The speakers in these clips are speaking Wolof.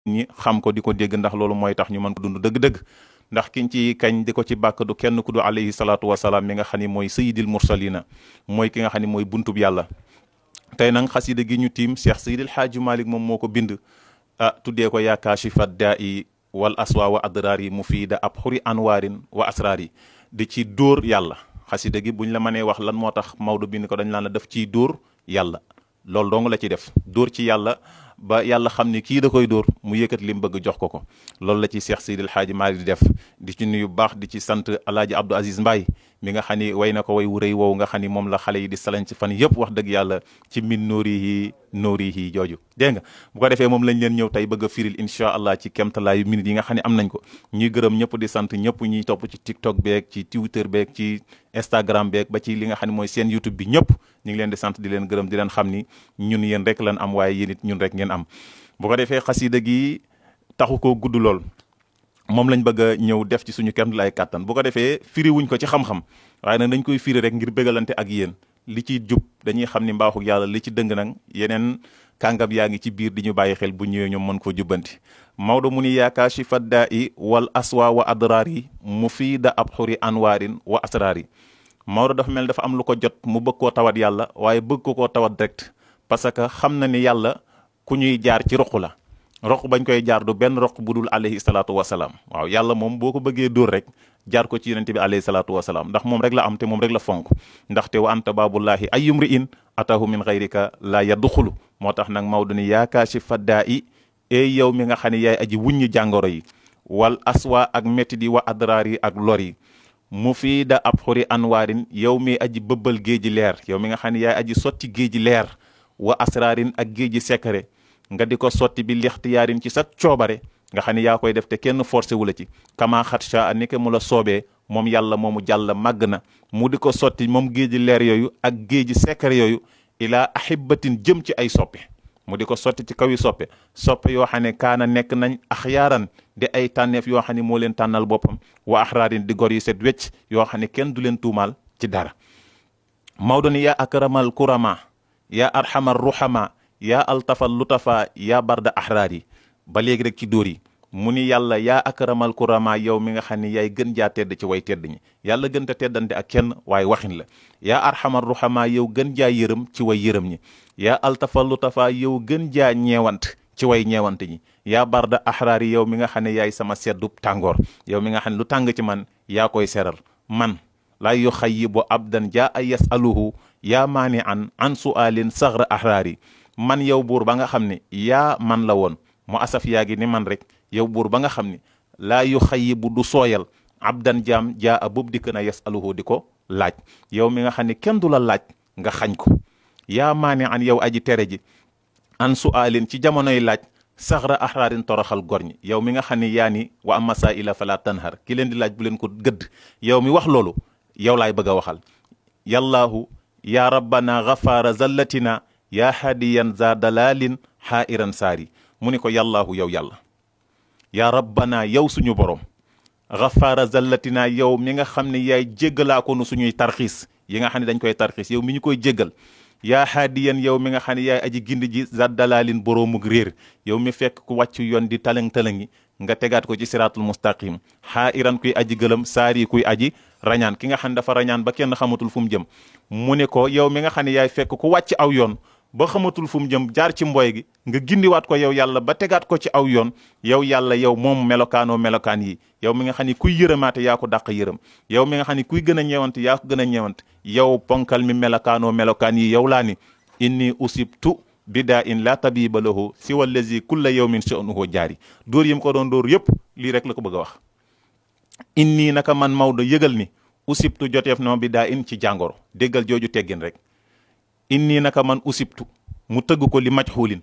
ñi xam ko di ko dégg ndax loolu mooy tax ñu mën ko dund dëgg-dëgg ndax kiñ ci kañ di ko ci bàkk du kenn ku du alayhi salaatu wasalaam mi nga xam ni mooy sayyidil mursalina mooy ki nga xam ni mooy buntub yàlla. tey nag xasida gi ñu tiim Cheikh Seydil Hadji Malick moom moo ko bind tuddee ko yaa kaashifat daa'i wal aswa wa adraar yi mufiida ab xuri anwaarin wa asraar yi di ci dóor yàlla. xasida gi buñ la mënee wax lan moo tax Maodo bind ko dañ laan la def ciy dóor yàlla loolu dong la ci def dóor ci yàlla ba yàlla xam ni kii da koy dóor mu yëkkat li mu bëgg jox ko loolu la ci Cheikh Seydil Hadji Malick di def di ci nuyu baax di ci sant alaaji Abdou Aziz Mbaye mi nga xam ni way na ko way wu rëy woowu nga xam ni moom la xale yi di salañ ci fan yëpp wax dëgg yàlla ci min nóori yi jooju dégg nga bu ko defee moom lañ leen ñëw tey bëgg a firil incha allah ci kemtalaayu minutes yi nga xam ne am nañ ko ñuy gërëm ñëpp di sant ñëpp ñuy topp ci TikTok beeg ci Twitter beeg ci Instagram beeg ba ci li nga xam ne mooy seen YouTube bi ñëpp ñu ngi leen di sant di leen gërëm di leen xam ni ñun yéen rek lan am waaye yéen it ñun rek ngeen am bu ko defee xasida gi taxu koo gudd lool moom lañ bëgg a ñëw def ci suñu kemtalaay kàttan bu ko defee firi wuñ ko ci xam-xam waaye nag dañ koy firi rek ngir bégalante ak yéen li ci jub dañuy xam ni mbaaxu yàlla li ci dëng nag yeneen kàngam yaa ngi ci biir di ñu bàyyi xel bu ñëwee ñoom mën koo jubbanti Maodo mu ni yaa kaashifat daa'i wal aswa wa adraar yi mufiida abxuri anwaarin wa asraar yi Maodo dafa mel dafa am lu ko jot mu bëgg koo tawat yàlla waaye bëgg ko koo tawat direct parce que xam na ni yàlla ku ñuy jaar ci roq la roq bañ koy jaar du benn roq bu dul alayhi salaatu wasalaam waaw yàlla moom boo ko bëggee dóor rek jaar ko ci yonente bi alayhi salaatu wasalaam ndax moom rek la am te moom rek la fonk ndaxte wa anta baabullahi ay yumri in atahu min xayrika la yadxulu moo tax nag Maodo ni yaa kaashifa daa'i ey yow mi nga xam ne yaay aji wuññi jàngoro yi wal aswa ak métti di wa adraar yi ak lor yi mufiida ab xuri anwaarin yow mi aji bëbbal géeji leer yow mi nga xam ne yaay aji sotti géeji leer wa asraarin ak géeji secret nga di ko sotti bi lixtiyaarin ci sa coobare nga xam ne yaa koy def te kenn forcé wu la ci kama xatsha ni ke mu la soobee moom yàlla moomu jàll màgg na mu di ko sotti moom géeji leer yooyu ak géeji secret yooyu ilaa ahibatin jëm ci ay soppe mu di ko sotti ci kaw yi soppe yoo xam ne kaana nekk nañ axyaaran di ay tànneef yoo xam ne moo leen tànnal boppam wa axraarin di gor yi set wecc yoo xam ne kenn du leen tuumaal ci dara Maodo ni yaa akramal kurama yaa arhamar ruhama yaa altafal lutafa yaa barda ahraar yi ba léegi rek ci dóor yi mu ni yàlla yaa akramal kurama yow mi nga xam ne yaay gën jaa tedd ci way tedd ñi yàlla gën ta teddante ak kenn waaye waxin la yaa arhamar ruhama yow gën jaa yërëm ci way yërëm ñi yaa altafal lutafa yow gën jaa ñeewant ci way ñeewante ñi yaa barda ahraar yi yow mi nga xam ne yaay sama seddub tàngoor yow mi nga xam ne lu tàng ci man yaa koy seral man laa yu xayyibu abdan jaa a yasaluhu yaa maani an sualin saxra ahraar yi man yow buur ba nga xam ne yaa man la woon mu asaf yaa gi ni man rek yow buur ba nga xam ne laa yu xayyibu du sooyal abdan jaam jaa a boobu dikk na yasaluhu di ko laaj yow mi nga xam ne kenn du la laaj nga xañ ko yaa maani yow aji tere ji an sualin ci jamonoy laaj saxra ahraarin toroxal gor ñi yow mi nga xam ne yaa ni wa amma saa'ila fala tanhar ki leen di laaj bu leen ko gëdd yow mi wax loolu yow laay bëgg a waxal yallaahu yaa rabbana gafaara zallatina yaa hadiyan za dalalin hairan saari mu ni ko yallaahu yow yàlla yaa rabbana yow suñu borom gafaara zallatina yow mi nga xam ne yaay jéggalaa ko nu suñuy tarxiis yi nga xam ne dañ koy tarxiis yow mi ñu koy jéggal yaa haadiyan yow mi nga xam ne yaay aji gindi ji za dalalin boroomug réer yow mi fekk ku wàcc yoon di talang-talangi nga tegaat ko ci siraatul mustaqim hairan kuy aji gëlëm saari kuy aji rañaan ki nga xam ne dafa rañaan ba kenn xamatul fu mu jëm mu ne ko yow mi nga xam ne yaay fekk ku wàcc aw yoon ba xamatul fu mu jëm jaar ci mboy gi nga gindiwaat ko yow yàlla ba tegaat ko ci aw yoon yow yàlla yow moom melokaanoo melokaan yi yow mi nga xam ne kuy yërëmaate yaa ko dàq yërëm yow mi nga xam ne kuy gën a ñeewante yaa ko gën a ñeewante yow ponkal mi melokaanoo melokaan yi yow laa ni inni usibtu bidaa in la tabiba lahu si wallazi kulla yawmin sha'nuhu jaari dóor yi mu ko doon dóor yëpp lii rek la ko bëgg a wax inni naka man Maodo yëgal ni usibtu joteef na ma bidaa in ci jàngoro déggal jooju teggin rek inni naka man usibtu mu tëgg ko li majhulin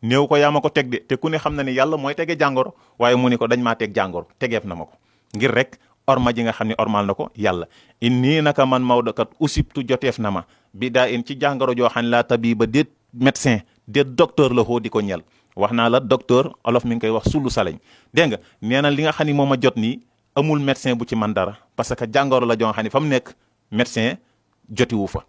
néew ko yaa ma ko teg de te ku ne xam na ni yàlla mooy tege jàngoro waaye mu ni ko dañ maa teg jàngoro tegeef na ma ko ngir rek orma ji nga xam ne ormal na ko yàlla inni naka man Maodo kat usibtu joteef na ma bidaa in ci jàngoro joo xam ne laa tabiba déet médecin déet docteur la xoo di ko ñel wax naa la docteur olof mi ngi koy wax sulu salañ dégg nga nee na li nga xam ne moom a jot nii amul médecin bu ci man dara parce que jàngoro la joo xam ne fa mu nekk médecin jotiwu fa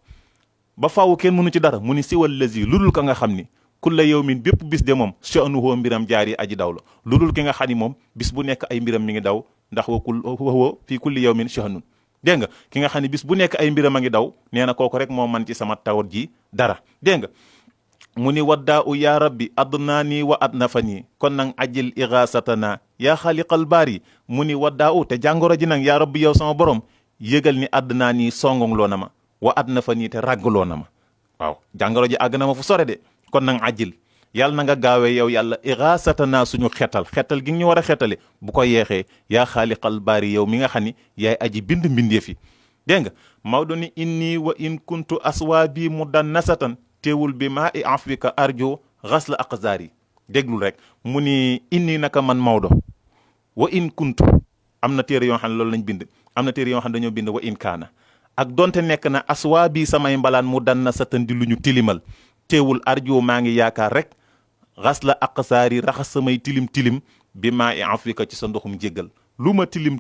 ba faaw kenn mënu ci dara mu ni siwal lazi ludul ka nga xam ni kulla yawmin bépp bis de moom sha'nuhu mbiram jaari aji daw la lu dul ki nga xam ni moom bis bu nekk ay mbiram mi ngi daw ndax wa fii kulli yawmin sha'nun dégg nga ki nga xam ne bis bu nekk ay mbiram a ngi daw nee na kooku rek moo man ci sama tawat ji dara dégg nga mu ni waddaa u yaa rabbi adnaani wa adnafani kon nag ajil igasatana yaa xaaliqal baari mu ni waddaa u te jàngoro ji nag yaa rabbi yow sama borom yëgal ni adnaani songong na ma wa adnafani te ràggloo na ma waaw jàngoro ji àgg na ma fu sore de kon nag ajil yàlla na nga gaawee yow yàlla igasatana suñu xetal gi ñu war a xetale bu ko yeexee yaa xaaliqal baari yow mi nga xam ni yaay aji bind mbindeef yi dégg nga Maodo ni inni wa in kuntu aswaabi mudannasatan teewul bi maa i afwika arjo xas la aqzaar yi déglul rek mu ni inni naka man Maodo wa in kuntu am na téere yoo xam ne loolu lañ bind am na téere yoo xam ne dañoo bind wa in kaana ak donte nekk na aswaa bi samay mbalaan mu dan na satan di lu ñu tilimal teewul arjo maa ngi yaakaar rek xas la aqzaar yi raxas samay tilim bi maa i afwika ci sa ndoxum jéggal lu ma tilim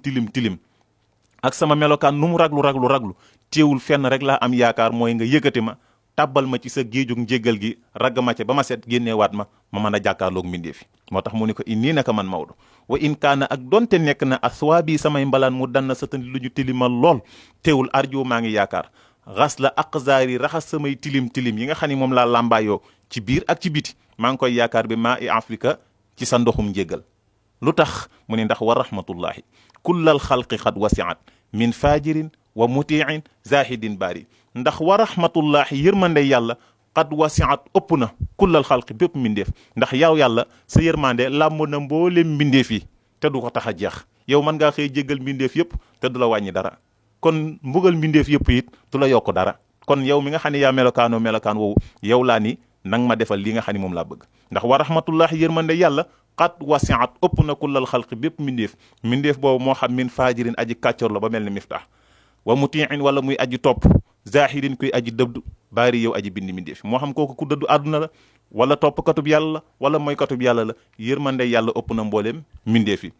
ak sama melokaan nu mu raglu teewul fenn rek laa am yaakaar mooy nga yëkkati ma tàbbal ma ci sa géejug njéggal gi ragg ma ca ba ma set génneewaat ma mën a jàkkaarloog mbindeef yi moo tax mu ni ko inni naka man Maodo wa in kaana ak donte nekk na aswaa bi samay mbalaan mu dann sa tandi lu ñu tilimal lool teewul arjo maa ngi yaakaar xas la aqzaar yi raxas samay tilim yi nga xam ne moom laa làmbaayoo ci biir ak ci biti maa ngi koy yaakaar bi maa i afrika ci sa ndoxum njéggal lu tax mu ni ndax wa rahmatullahi kullal xalqi xad wasiat min fajirin wa mutiin zahidin bari ndax wa rahmatullahi yërmande yàlla qad wasiat ëpp na kullal xalqi bépp mbindeef ndax yow yàlla sa yërmande làmb na mboolem mbindeef yi te du ko tax a jeex yow mën ngaa xëy jéggal mbindeef yëpp te du la wàññi dara kon mbugal mbindeef yëpp it du la yokk dara kon yow mi nga xam ne yaa melokaan woowu yow laa ni nang ma defal li nga xam ne moom laa bëgg ndax wa rahmatullahi yërmande yàlla qad wasiat ëpp na kullal xalqi bépp mbindeef boobu moo xam min fajirin aji kàccoor la ba mel ni miftaax wa mutiin wala muy aji topp zahirin kuy aji dëdd baari yow aji bindi mbindeef moo xam kooku ku dëddu àdduna la wala topp katub yàlla la wala mooy katub yàlla la yërmande yàlla ëpp na mbooleem mbindeef yi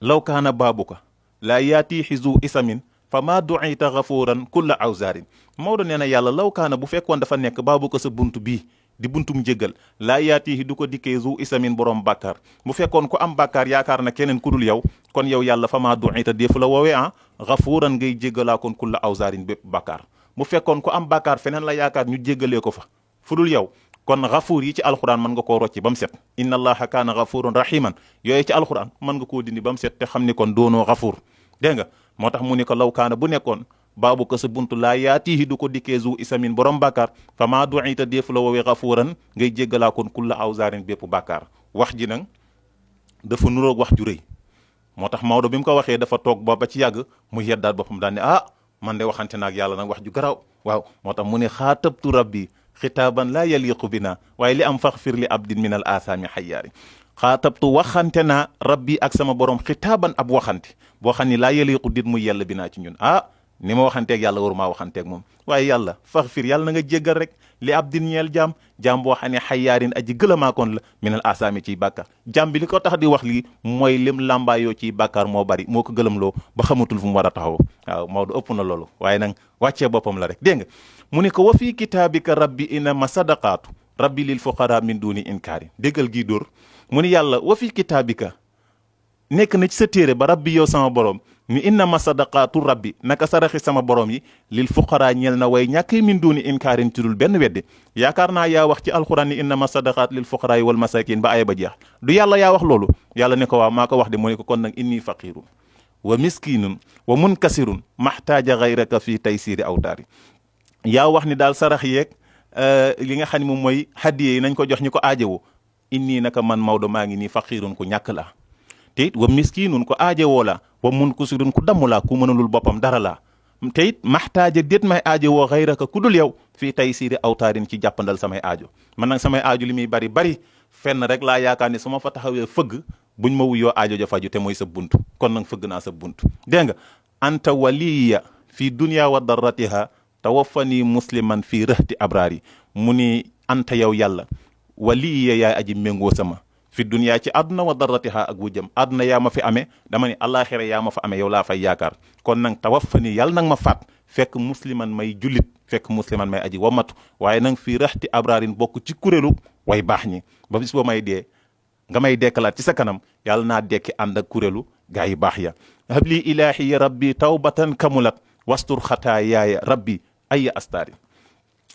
law kaana baabuka laa yaati xizu isamin fa maa duita gafuran kulla awzaarin Maodo nee na yàlla law kaana bu fekkoon dafa nekk baabuka sa bunt bii di buntum jéggal laa yaatihi du ko dikkee zu isamin borom bàkkaar bu fekkoon ku am bàkkaar yaakaar na keneen ku dul yow kon yow yàlla fa maa duita deefu la woowee gafuuran ngay jéggalaa kon kulla awzaarin bépp bàkkaar bu fekkoon ku am bàkkaar feneen la yaakaar ñu jéggalee ko fa fu dul yow kon gafuur yi ci alxuraan mën nga koo rocci ba mu set inna allaha kaana gafuuran rahiman yooyu ci alxuraan mën nga koo dindi ba mu set te xam ni kon doonoo gafuur dégg nga moo tax mu ni ko law kaana bu nekkoon baabu ko sa buntu laa yaatihi du ko dikkee zu isamin borom bàkkaar fa maa duita deefu la woowee gafuuran ngay jéggalaa kon kulla awzaarin bépp bàkkaar wax ji nag dafa nuroog wax ju rëy moo tax Maodo bi mu ko waxee dafa toog ba ci yàgg mu yeddaat boppam daan ne man de waxante naag yàlla nag wax ju garaaw waaw moo tax mu ne xaatabtu rabbi xitaaban laa yaliqu bina waaye li am faxfir li abdin min al asaami xayyaari xaatabtu waxante naa rabbi ak sama borom xitaaban ab waxante boo xam ni laa yaliqu dit muy yàlla binaa ci ñun ni ma waxanteeg yàlla warumaa waxanteeg moom waaye yàlla faxfir yàlla na nga jéggal rek li abdin ñeel jaam boo xam ne xayyaarin aji gëlamaakoon la minal asaami ciy bàkkaar jaam bi li ko tax di wax lii mooy lim làmbaayoo ciy bàkkaar moo bari moo ko gëlamloo ba xamatul fu mu war a taxaw waaw Maodo ëpp na loolu waaye nag wàccee boppam la rek dégg nga mu ne ko wa fii kitaabika rabbi inama sadaqaatu rabbi lil fuqara min duni inkaari déggal gii dóor mu ni yàlla wa fii kitaabika nekk na ci sa téere ba rabbi yow sama borom ni innama sadaqaatu rabbi naka saraxi sama borom yi lil fuqara ñeel na way ñàkk min duuni inkaarin ci dul benn wedde yaakaar naa yaa wax ci alxuraan ni innama sadaqaat lil fuqara yi wal masakin ba aya ba jeex du yàlla yaa wax loolu yàlla ne ko waaw maa ko wax de mu ne ko kon nag inni faqirun wa miskinun wa munkasirun maxtaaja gayraka fii taysiri awtaari yaa wax ni daal sarax yeeg li nga xam ne moom mooy hadiye yi nañ ko jox ñi ko aajowo inni naka man Maodo maa ngi nii faqirun ku ñàkk la te it wa miskinun ko aajowoo la wa munkasirun ku damm laa ku mënalul boppam dara laa te it maxtaaja déet may aajowoo gayraka ku dul yow fii taysiri awtaarin ci jàppandal samay aajo man nag samay aajo li muy bari fenn rek laa yaakaar ne su ma fa taxawee fëgg buñ ma wuyoo aajo ja faju te mooy sa bunt kon nag fëgg naa sa bunt dégg nga anta waliya fii dunya wa darratiha tawaffani musliman fii rëhti abraari mu ni anta yow yàlla waliya yaay aji méngoo sama fi dunya ci àdduna wa darratiha ak wujjam àdduna yaa ma fi amee dama ni àllaaxira yaa ma fa amee yow laa fay yaakaar kon nag tawaffani yàlla nag ma faat fekk musliman may jullit fekk musliman may aji wamatu waaye nag fii rëhti abraarin bokk ci kuréelu way baax ñi ba bis boo may dee nga may dekkalaat ci sa kanam yàlla naa dekki ànd ak kuréelu gaa yi baax ya habli ilahi ya rabbi tawbatan kamulat wastur xataa yaaya rabbi ay astaari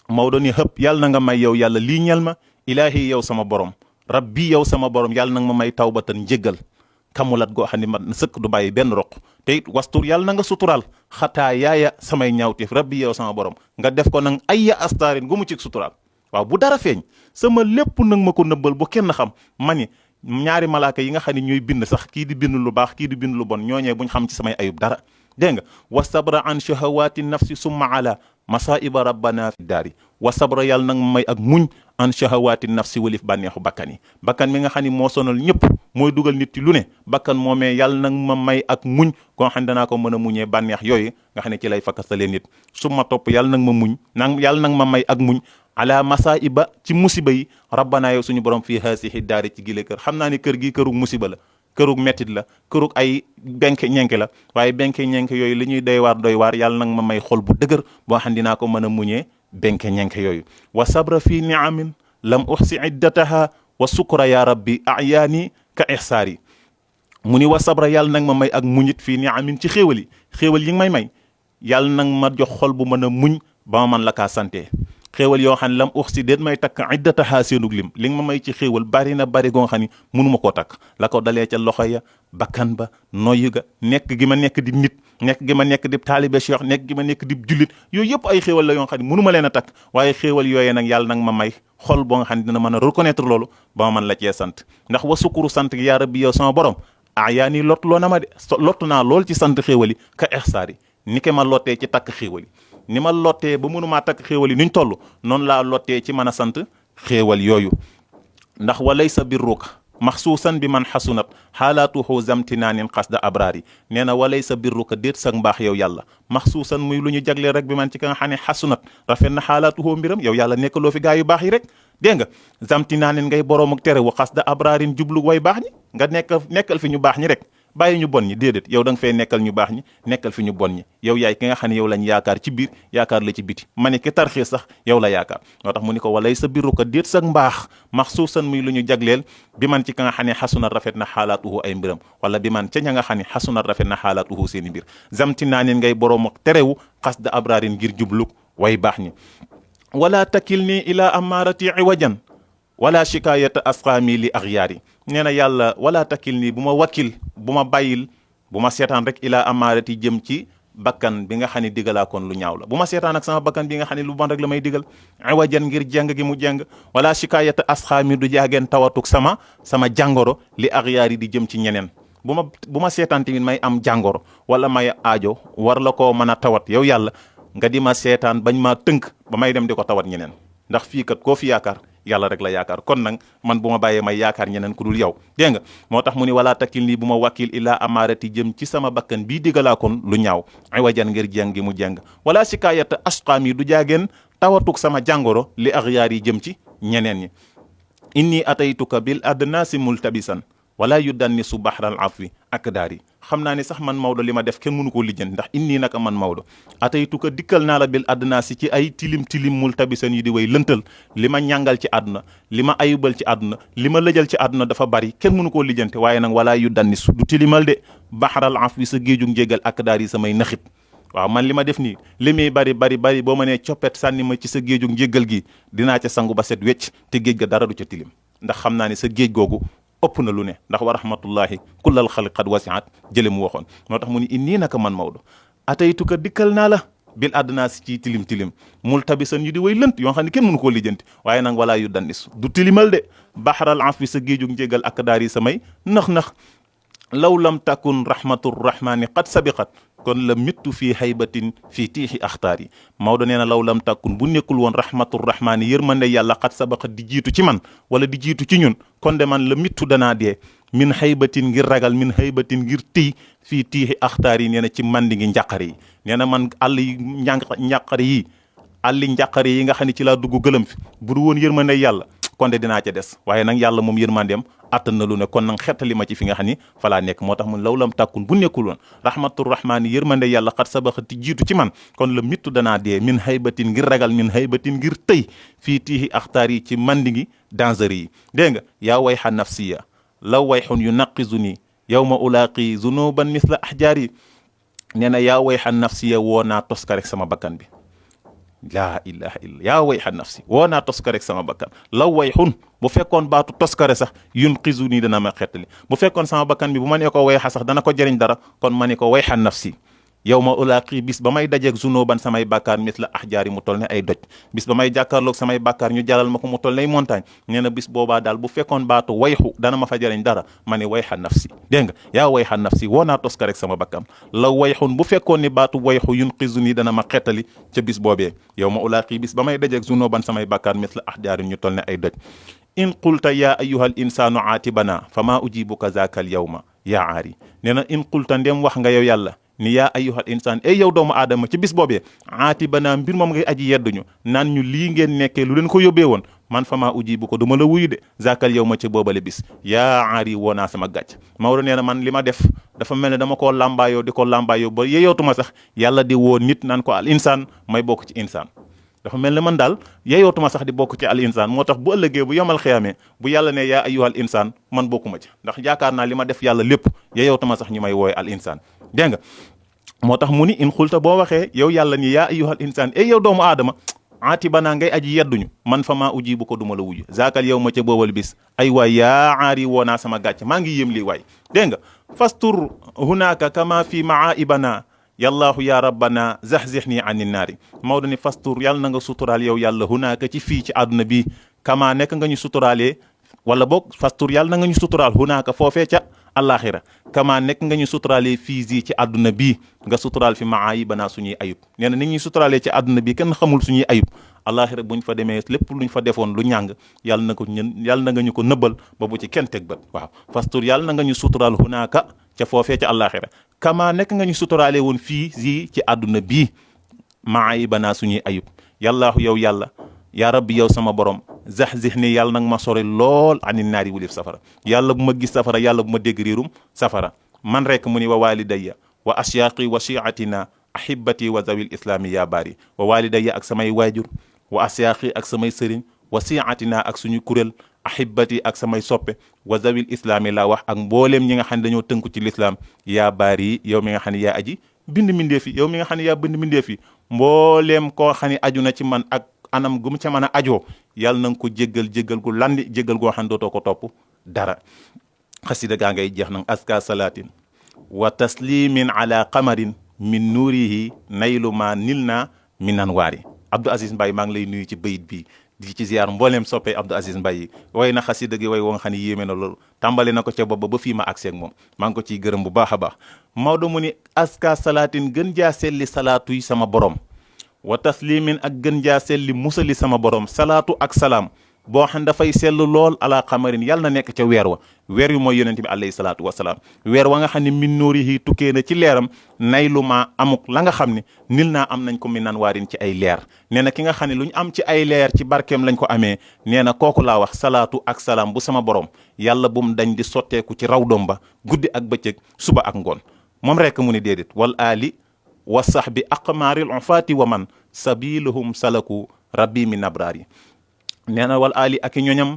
Maodo ni xëpp yàlla na nga may yow yàlla lii ñel ma ilahi yow sama borom rabbi yow sama borom yàlla na nga ma may tawbatan njéggal kamulat goo xam ne mat na sëkk du bàyyi benn roq te it wastur yàlla na nga suturaal xataa yaaya samay ñaawteef rabbi yow sama borom nga def ko nag ay astaarin gu mu ci suturaal waaw bu dara feeñ sama lépp nag ma ko nëbbal bu kenn xam ma ni ñaari malaaka yi nga xam ne ñooy bind sax kii di bind lu baax kii di bind lu bon ñooñee buñ xam ci samay ayub dara dégg nga wa sabra an shahawati nafsi summa ala masaiba rabbana fi daari wa sabra yàlla nag ma may ak muñ an shahawati nafsi walif bànneexu bakkan yi bakkan mi nga xam ne moo sonal ñëpp mooy dugal nit ci lu ne bakkan moomee yàlla nag ma may ak muñ koo xam ne danaa ko mën a muñee bànneex yooyu nga xam ne ci lay fakkastalee nit su ma topp yàlla nag ma muñ yàlla nag ma may ak muñ ala masaiba ci musiba yi rabbana yow suñu borom fii haasihi daari ci gile kër xam naa ni kër gi kërug musiba la kërug mettit la kërug ay benke ñenke la waaye benke ñenke yooyu li ñuy doy waar yàlla nag ma may xol bu dëgër boo xam dinaa ko mën a muñee benke ñenke yooyu wa sabra fii niamin lam uxsi iddataha wa sukra ya rabbi ayaani ka ihsaari mu ni wa sabra yàlla nag ma may ak muñit fii niamin ci xéewal yi nga may yàlla nag ma jox xol bu mën a muñ ba ma mën la kaa sante xéewal yoo xam ne lam ux si déet may takk iddataha seenug lim li nga ma may ci xéewal bari na bari goo xam ne mënuma koo takk la ko dalee ca loxo ya bakkan ba noyyu ga nekk gi ma nekk di nit nekk gi ma nekk di taalibe cheikh nekk gi ma nekk di jullit yooyu yëpp ay xéewal la yoo xam ne mënuma leen a takk waaye xéewal yooyee nag yàlla nag ma may xol boo nga xam ne dina mën a reconnaître loolu ba ma mën la cee sant ndax wa sukuru sant gi yaa rabbi yow sama borom yaa nii lottu na ma de lottu naa lool ci sant xéewal yi ka ihsaar yi ni ke ma lottee ci takk xéewal yi ni ma lottee ba mënumaa takk xéewal yi nuñ toll noonu laa lottee ci mën a sant xéewal yooyu ndax walaysa birruka maxsuusan bi man xasunat xaalaatuhu zamtinaanin xasda abraari nee na walaysa birruka déet sag mbaax yow yàlla maxsuusan muy lu ñu jagleel rek bi man ci ka nga xam ne xasunat rafet na xaalaatuhu mbiram yow yàlla nekk loo fi gaa yu baax yi rek dégg nga zamtinaanin ngay boroom ak tere wu xasda abraarin jublu way baax ñi nga nekkal fi ñu baax ñi rek bàyyi ñu bon ñi déedéet yow da nga fay nekkal ñu baax ñi nekkal fi ñu bon ñi yow yaay ki nga xam ne yow lañ yaakaar ci biir yaakaar la ci biti ma ne ki tarxee sax yow la yaakaar moo tax mu ni ko walay sa biru ko déet sax mbaax maxsuusan muy lu ñu jagleel bi man ci ka nga xam ne xasunat rafet na xaalaatuhu ay mbiram wala bi man ca ña nga xam ne xasunat rafet na xaalaatuhu seeni mbir zamti naa nin ngay boroom ak terewu xas da abraarin ngir jubluk way baax ñi wala takil nii ila amaarati iwajan wala shikayata asqaami li axyaari nee na yàlla wala takkil nii bu ma wakkil bu ma bàyyil bu ma seetaan rek ilaa amaarati jëm ci bakkan bi nga xam ne digalaa kon lu ñaaw la bu ma seetaan ak sama bakkan bi nga xam ne lu bon rek la may digal iwajan ngir jeng gi mu jeng wala shikayata asqaami du jaageen tawatuk sama jàngoro li axyaari di jëm ci ñeneen bu ma seetaan tamit may am jàngoro wala may aajo war la koo mën a tawat yow yàlla nga di ma seetaan bañ maa tënk ba may dem di ko tawat ñeneen ndax fii kat koo fi yaakaar yàlla rek la yaakaar kon nag man bu ma bàyyee may yaakaar ñeneen ku dul yow dégg nga moo tax mu ni wala takkil nii bu ma wakkil illaa amaarati jëm ci sama bakkan bii digalaa kon lu ñaaw ay wajan ngir jeng gi mu jeng wala shikaayata asqaam yi du jaageen tawatuk sama jàngoro li axyaar yi jëm ci ñeneen ñi inni ataytuka bil adnaasi multabisan wala yudannisu bahral afwi ak daar yi xam naa ne sax man Maodo li ma def kenn mënu koo lijjanti ndax inni naka man Maodo ataytuka dikkal naa la bil adnaasi ci ay tilim multabisan yi di way lëntal li ma ñàngal ci àdduna li ma ayubal ci àdduna li ma lëjal ci àdduna dafa bari kenn mënu koo lijjanti waaye nag wala yudannisu du tilimal de bahral afwi sa géejug njégal ak daar yi samay naxit waaw man li ma def nii li muy bari boo ma nee coppet sànni ma ci sa géejug njégal gi dinaa ca sangu ba set wecc te géej ga dara du ca tilim ndax xam naa ne sa géej googu ëpp na lu ne ndax wa rahmatullahi kullal xalq qad wasiat jële mu waxoon moo tax mu ni inni naka man Maodo ataytuka dikkal naa la bil adnaas ci tilim multabisan yu di way lënt yoo xam ne kenn mënu koo lijjanti waaye nag walaa yu dannis du tilimal de baxaral afwi sa géejug njégal ak daar yi samay nax law lam takun rahmatur rahmani qad sabiqat kon la mittu fii haybatin fii tiixi axtaar yi Maodo nee na law lam takkun bu nekkul woon rahmatur rahmaani yërmande yàlla xat sabaqat di jiitu ci man wala di jiitu ci ñun kon de man la mittu danaa dee min haybatin ngir ragal min haybatin ngir tëy fii tiixi axtaar yi nee na ci mandi ngi njàqare yi nee na man àll yi njàqare yi àlli njàqare yi nga xam ne ci laa dugg gëlëm fi bu du woon yërmande yàlla kon de dinaa ca des waaye nag yàlla moom yërmandeem attan na lu ne kon nag xettali ma ci fi nga xam ni fa laa nekk moo tax mun law lam tàkkun bu nekkul woon rahmatur rahmaani yërmande yàlla xat sabaxati jiitu ci man kon la mittu danaa dee min haybatin ngir ragal min haybatin ngir tëy fii tiixi axtaar yi ci mandi ngi danger yi dégg nga yaa wayxa nafsiya law wayxun yunaqizuni yawma ulaaqi zunuban misla ahjaari nee na yaa wayxa nafsiya woo naa toska rek sama bakkan bi laa ilaha illa yaa wayxa nafsi woo naa toska rek sama bakkan law wayxun bu fekkoon baatu toskare sax yunqizuni dana ma xettali bu fekkoon sama bakkan bi bu ma nee ko wayxa sax dana ko jëriñ dara kon ma ne ko wayxa nafsi yow ma ulaaqi bis ba may dajeeg zunuban samay bàkkaar mis la ahjaari mu toll ne ay doj bis ba may jàkkaarloog samay bàkkaar ñu jalal ma ko mu toll ne ay montagne nee na bis boobaa daal bu fekkoon baatu wayxu dana ma fa jëriñ dara ma ne wayxa nafsi dégg nga yaa wayxa nafsi woo naa toska rek sama bakkan la wayxun bu fekkoon ni baatu wayxu yunqizuni dana ma xettali ca bis boobee yow ma ulaaqi bis ba may dajeeg zunuban samay bàkkaar mis la ahjaari ñu toll ne ay doj in qulta yaa ayyuhal insaanu aatibana fa maa ujibuka zaaka al yawma yaa aari nee na in qulta ndem wax nga yow yàlla ni yaa ayyuhal insaan ey yow doomu aadama ci bis boobee aatibana mbir moom ngay aji yedduñu naan ñu lii ngeen nekkee lu leen ko yóbbee woon man fa maa ujibu ko du ma la wuyu de zaakal yow ma ci boobale bis yaa aari woo naa sama gàcc Maodo nee na man li ma def dafa mel ne dama koo làmbaayoo di ko làmbaayoo ba yeyootuma sax yàlla di woo nit naan ko al insaan may bokk ci insaan dafa mel ne man daal yeyootuma sax di bokk ci al insaan moo tax bu ëllëgee bu yomal xiyaamee bu yàlla ne yaa ayyuhal insaan man bokkuma ci ndax yaakaar naa li ma def yàlla lépp yeyootuma sax ñu may wooye al insaan dégg nga moo tax mu ni in xulta boo waxee yow yàlla ni yaa ayyuhal insaan ey yow doomu aadama aatibana ngay aji yedduñu man fa maa ujibu ko duma la wuyu zaakal yow ma ca boobal bis ay waay yaa aari woo naa sama gàcc maa ngi yëm lii waay dégg nga fastur hunaka kama fi maaibana yallaahu ya rabbana zahzihni anin naari Maodo ni fastur yàlla na nga suturaal yow yàlla hunaaka ci fii ci àdduna bi kama nekk nga ñu suturaalee wala boog fastur yàlla na nga ñu suturaal hunaaka foofee ca àllaaxira kama nekk nga ñu suturaalee fii ci àdduna bii nga suturaal fi maayibana suñuy ayub nee na nit ñuy suturaalee ci àdduna bi kenn xamul suñuy ayub àllaaxira buñ fa demee lépp luñ fa defoon lu ñàng yàlla na ko yàlla na nga ñu ko nëbbal ba bu ci kenn teg bët waaw fastur yàlla na nga ñu suturaal hunaaka ca foofee ca àllaaxira kama nekk nga ñu suturaale woon fii ci àdduna bii maayibana suñuy ayub yàllaahu yow yàlla yaa rabbi yow sama borom zahzih ni yàlla nag ma sori lool ani naari wulif safara yàlla bu ma gis safara yàlla bu ma dégg riirum safara man rek mu ni wa walidayya wa asyaaqi wa shiatina ahibati wa zawil islami ya baari wa walidayya ak samay waajur wa asyaaqi ak samay sëriñ wa shiatina ak suñu kuréel ahibati ak samay soppe wa zawil islami laa wax ak mbooleem ñi nga xam ne dañoo tënku ci lislaam yaa baari yow mi nga xam ne yaa aji bind mbindeef yi yow mi nga xam ne yaa bind mbindeef yi mbooleem koo xam ne aju na ci man ak anam gu mu ca mën a ajoo yàlla na nga ko jéggal gu landi jéggal goo xam ne dootoo ko topp dara xasida gaa ngay jeex nag aska salaatin wa taslimin ala qamarin min nuurihi naylu ma nil na min anwaari Abdou Aziz Mbaye maa ngi lay nuyu ci bayit bi di ci ziar mbooleem soppee Abdou Aziz Mbaye way na xasida gi way woo nga xam ne yéeme na loolu tàmbali na ko ca bopp ba fii ma agseeg moom maa ngi ko ciy gërëm bu baax a baax Maodo mu ni aska salaatin gën jaa selli salaatu yi sama borom wa taslimin ak gën jaa selli musali sama borom salaatu ak salaam boo xam dafay sell lool ala xamarin yàlla na nekk ca weer wa weer yu mooy yonente bi alayhi salaatu wasalaam weer wa nga xam ne min nuurihi tukkee na ci leeram nay lu ma amuk la nga xam ne nil naa am nañ ko min nan waarin ci ay leer nee na ki nga xam ne lu ñu am ci ay leer ci barkeem lañ ko amee nee na kooku laa wax salaatu ak salaam bu sama borom yàlla bu mu dañ di sotteeku ci raw doom ba guddi ak bëccëg suba ak ngoon moom rek mu ni déedéet wal aali wa sahbi aqmaaril ufaati wa man sabiluhum salaku rabbi min abraari nee na wal aali ak i ñoñam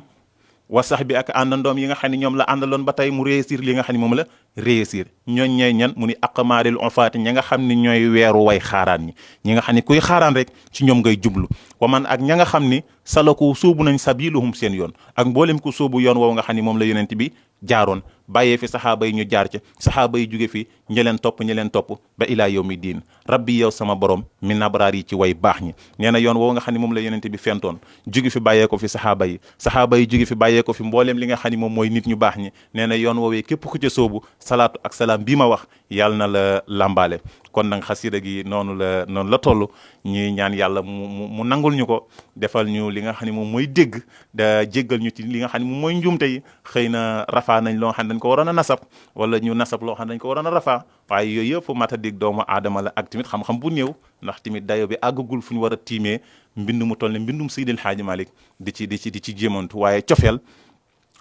wa sahbi ak àndandoom yi nga xam ne ñoom la àndaloon ba tey mu réussir li nga xam ne moom la réussir ñooñ ñooy ñan mu ni aqmaaril ufaati ñi nga xam ne ñooy weeru way xaaraan ñi nga xam ne kuy xaaraan rek ci ñoom ngay jublu wa man ak ña nga xam ni salaku suubu nañ sabiluhum seen yoon ak mboolem ku suubu yoon woowu nga xam ne moom la yonent bi jaaroon bàyyee fi saxaaba yi ñu jaar ca saxaaba yi jóge fi ñi leen topp ba ilaa yawmi diin rabbi yow sama borom mi nabraar yi ci way baax ñi nee na yoon woowu nga xam ne moom la yonente bi fentoon jóge fi bàyyee ko fi saxaaba yi jóge fi bàyyee ko fi mbooleem li nga xam ne moom mooy nit ñu baax ñi nee na yoon woowee képp ku ca soobu salaatu ak salaam bii ma wax yàlla na la lambaale kon nag xasida gi noonu la toll ñuy ñaan yàlla mu nangul ñu ko defal ñu li nga xam ne moom mooy dégg da jéggal ñu ci li nga xam ne moom mooy njuumte yi xëy na rafaa nañ loo xam ne dañ ko waroon a nasab wala ñu nasab loo xam ne dañ ko waroon a rafaa waaye yooyu yëpp mat a dégg doomu aadama la ak tamit xam-xam bu néew ndax tamit dayo bi àggagul fu ñu war a tiimee mbind mu toll ne mbindum Seydil Hadji Malick di ci jéemantu waaye cofeel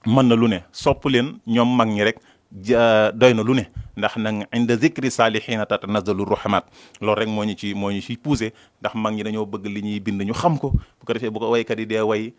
mën na lu ne sopp leen ñoom mag ñi rek doy na lu ne ndax nag inda zikri saalihiina tatanazzalu rahmat loolu rek moo ñu ci poussé ndax mag ñi dañoo bëgg li ñuy bind ñu xam ko bu ko defee bu ko waykat yi dee way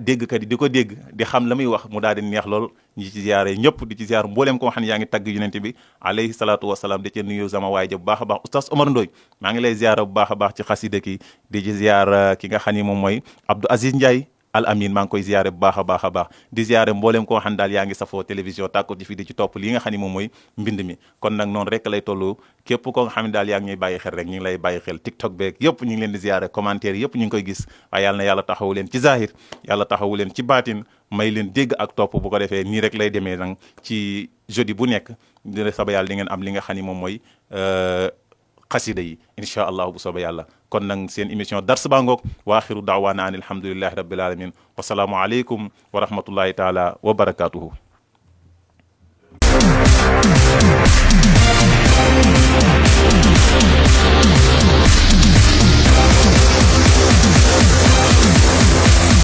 déggkat yi di ko dégg di xam la muy wax mu daal di neex lool ñi ci ziyaare ñëpp di ci ziyaar mbooleem ko xam ne yaa ngi tagg yonent bi alayhi salaatu wasalaam di ci nuyu sama waay ja bu baax a baax oustaz Omar Ndoye maa ngi lay ziyaara bu baax a baax ci xasida ki di ci ziyaar ki nga xam ni moom mooy Abdou Aziz Ndiaye al amin maa ngi koy ziyaare bu baax a baax a baax di ziyaare mbooleem koo xam ne daal yaa ngi safoo télévision tàkko ci fi di ci topp lii nga xam ne moom mooy mbind mi kon nag noonu rek lay tollu képp ko nga xam ne daal yaa ngi ñuy bàyyi xel rek ñu ngi lay bàyyi xel TikTok beeg yëpp ñu ngi leen di ziyaare commentaire yëpp ñu ngi koy gis waaye yàlla na yàlla taxawu leen ci zahir yàlla taxawu leen ci baatin may leen dégg ak topp bu ko defee nii rek lay demee nag ci jeudi bu nekk dina saba yàlla di ngeen am li nga xam ne moom mooy xasida yi incha allah bu soobee yàlla kon nag seen émission dars baa ngoog wa axiru daawaana an alhamdulillahi rabbil alamin wasalaamu aleykum wa rahmatullahi taala wa barakatuhu